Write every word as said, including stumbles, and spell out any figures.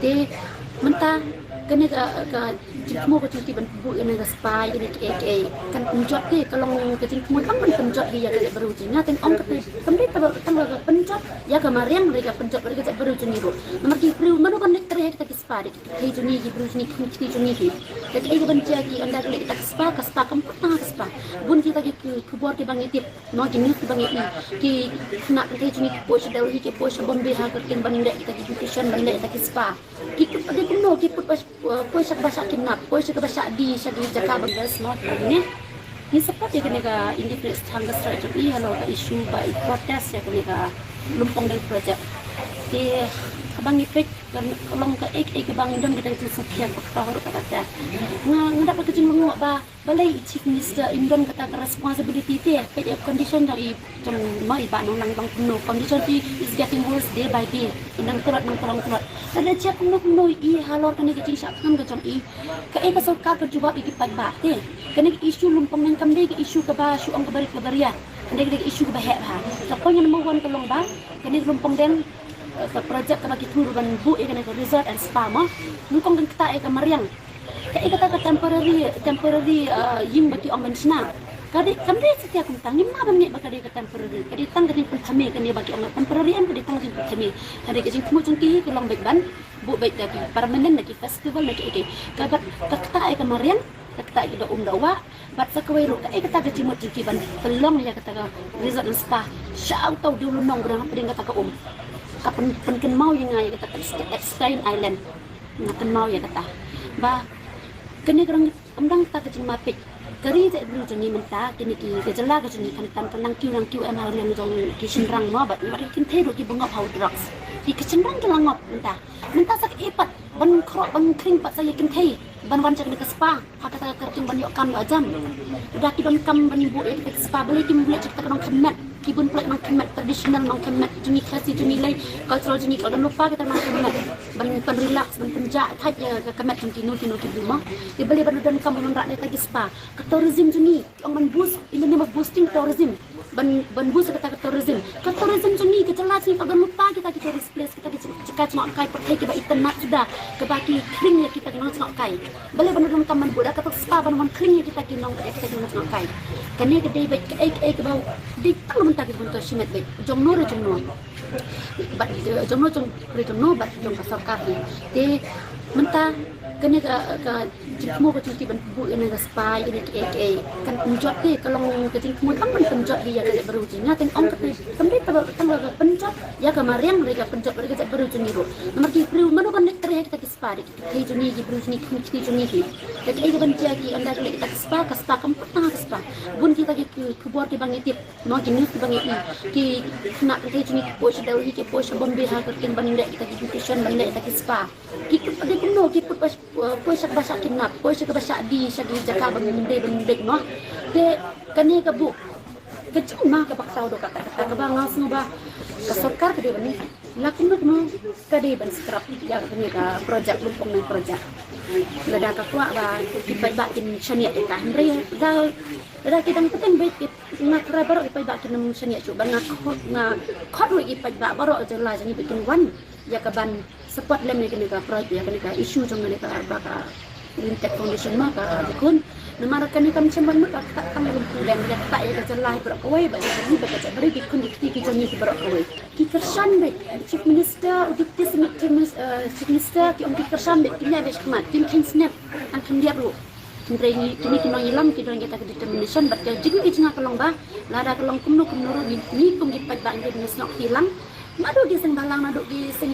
Te mynta kane ka, ka jingthmu ka jong ki ban buh ïa kane ka spa, ïa kane ka, ka, kan pynjot te, ka long ka jingthmu tang ban pynjot ïa ka jaitbynriew jong ngi. Nga teng ong kata kam dei tang ba ka pynjot ïa ka mariang, ka pynjot ïa ka jaitbynriew jong ngi ruh. Namar ki briew mano ban leit trei ha kita ki spa, dei ki kynthei jong ngi, ki briew jong ngi, ki khynnah jong ngi hi. Te kaei kaban jia ki ynda ki leit kita ki spa, ka spa kam pat tang ka spa. Bun kita ki, ki khubor kiba ngi tip, no, ki news kiba ngi i, ki khynnah kynthei jong ngi ki poi sha Delhi, ki poi sha Bombay ha ka ktien ban leh kita ki beautician, ban leh kita ki spa. Ki, ki, ki kumno, ki poi, poi sha kaba shah kidnap, poi sha kaba shah die, sha ki jaka ba best, no, kine. Ngi support ïa kane ka indefinite hunger strike jong i halor ka issue ba i protest ïa kane ka Lumpongdeng project. Te haba ngi peit ka long kaei kaei kaba ngi don kita ki jingsngewkhia ba kata haduh katta. Nga, nga dap ka jinglyngngoh ba balei i Chief Minister im don kata ka responsibility te, peit ïa condition jong i, jong ma i Bah Nonglang Bang kumno, condition jong i is getting worse day by day. I nang tlot, nang tlot, nang tlot. Lada jia kumno kumno i halor kane ka jingshah thngan ka jong i, kaei ka sorkar ka jubab ïa ki paidbah te? Kane ka issue Lumpongdeng kam dei ka issue kaba shu ong kaba rit kaba ria. Kane ka dei ka issue kaba heh bha. Ka point number one ka long ba kane ka Lumpongdeng, eh, ka project kaba ki thmu ban buh ïa kane ka resort and spa mo. Nyngkong kan ktah ïa ka mariang. Kaei kata ka temporary, temporary, eh, ïing ba ki ong ban shna? Ka dei, kam dei satia kumta, ngim lah ban ngeit ba ka dei ka temporary. Ka dei tang ka jingpynthame kane ba ki ong temporary, em, ka dei tang ka jingpynthame. Hynrei ka jingthmu jong ki ka long beit ban buh beit da ki permanent, da ki festival, da ki, ki. Ka bad ka ktah ïa ka mariang, ka ktah ïa ki da um da wah. Bad sa kawei ruh kaei kata ka jingmut jong ki ban pynlong ïa kata ka resort and spa sha uta u dewlynnong ba dang hapdeng kata ka um. Ka pyn, pynkynmaw ïa nga ïa kata ka Epstein Island. Nga kynmaw ïa kata. Ba kane ka rang ym dang kata ka jingmapeit. Ka ri jaitbynriew jong ngi mynta, kine ki, ka jylla ka jong ngi kan, kan, kan nang kiew, nang kiew em ha liang jong ki shynrang mo, bad, bad ki kynthei ruh ki bangop ha u drugs. Ki, ki shynrang ki la ngop mynta. Mynta sa kaei pat ban khroh ban khring pat sa ïa ki kynthei ban wan sha kane ka spa ha kata ka kyrteng ban ïoh kam ïoh jam. Lada ki donkam ban buh ïa kata ka spa, balei kim buh ïa kata ka nongkhyndiat? Ki bun palat nongkhyndiat traditional, nongkhyndiat jong ngi Khasi jong ngi, lei cultural jong ngi, ka don lypa kita nongkhyndiat ban, ban relax, ban pynjah thait ïa ka khyndiat jong kino kino ki briew mo. Te balei ban donkam ban wanrah ïa kata ki spa? Ka tourism jong ngi, ki ong ban boost, in the name of boosting tourism. Ban, ban boost kata ka tourism. Ka tourism jong ngi, ka jylla jong ngi ka don lypa kita ki tourist place, kita ki jaka jngohkai pyrthei kiba itynnad suda, kiba ki khring ïa kita ki nongjngohkai. Balei ban donkam ban buh da kata ka spa ban wan khring ïa kita ki nong, kita ki nongjngohkai? Kane ka dei beit kaei kaei kaba dei tang mynta ki bun to shimet beit. Jong no re jong no. Bad, eh, jong no jong, re jong no bad jong ka sorkar hi. Te mynta kane ka, ka jingthmu ka jong ki ban buh ïa kane ka spa, ïa kane kaei kaei, kan pynjot te, ka long ka jingthmu tang ban pynjot ïa ka jaitbynriew jong ngi. Nga teng ong kata kam dei tang ba, tang ba ka pynjot ïa ka mariang, re ka pynjot re ka jaitbynriew jong ngi ruh. Namar ki briew mano ban leit trei ha kita ki spa, dei ki kynthei jong ngi, ki briew jong ngi, ki kynthei jong ngi hi. Te kaei kaban jia ki ynda ki leit kita ki spa, ka spa kam pat tang ka spa. Bun kita ki, ki khubor kiba ngi tip, no, ki news kiba ngi i, ki khynnah kynthei jong ngi ki poi sha Delhi, ki poi sha Bombay ha ka ktien ban leh kita ki beautician, ban leh kita ki spa. Ki, ki, ki kumno, ki poi, poi sha kaba shah kidnap, poi sha kaba shah die, sha ki jaka ba ym dei ban leit mo. Te kane ka buh ka jingma kaba kata haduh katta katta kaba nga sngew ba ka sorkar ka dei ban, la kumno kumno ka dei ban scrap ïa kane ka project, Lumpongdeng project. Lada ka kwah ba ki paidbah kin shaniah ïa ka, hynrei lada, lada ki dang pateng beit, ki, nga kyrpad baroh ki paidbah kin ym shaniah shuh, ba nga khot, nga khot ruh ïa ki paidbah baroh jylla jong ngi ba kin wan ïa ka ban support lem ïa kane ka project, ïa kane ka issue jong kane ka, ba ka Green Tech Foundation ma ka Dkhot. Namar kane kam shym ban mut ba ka ktah tang ïa ka Lumpongdeng, ka ktah ïa ka jylla hi baroh kawei, ba ïa ka ri, ba ka jaitbynriew, ki khun ki kti ki jong ngi hi baroh kawei. Ki kyrshan beit, Chief Minister, u Deputy Chief Minister, eh, Chief Minister, ki ong ki kyrshan beit, kim ïa beit shakhmat, kim kheiñ snep tang khyndiat ruh. Hynrei ngi, kine ki nongïalam ki don kita ki determination, bad ka jingkyrmen jong nga ka long ba lada ka long kumno kumno ruh, ngi, ngi kum ki paidbah ngi dei ban ïasnoh kti lang. Naduh ki seng bhalang, naduh ki seng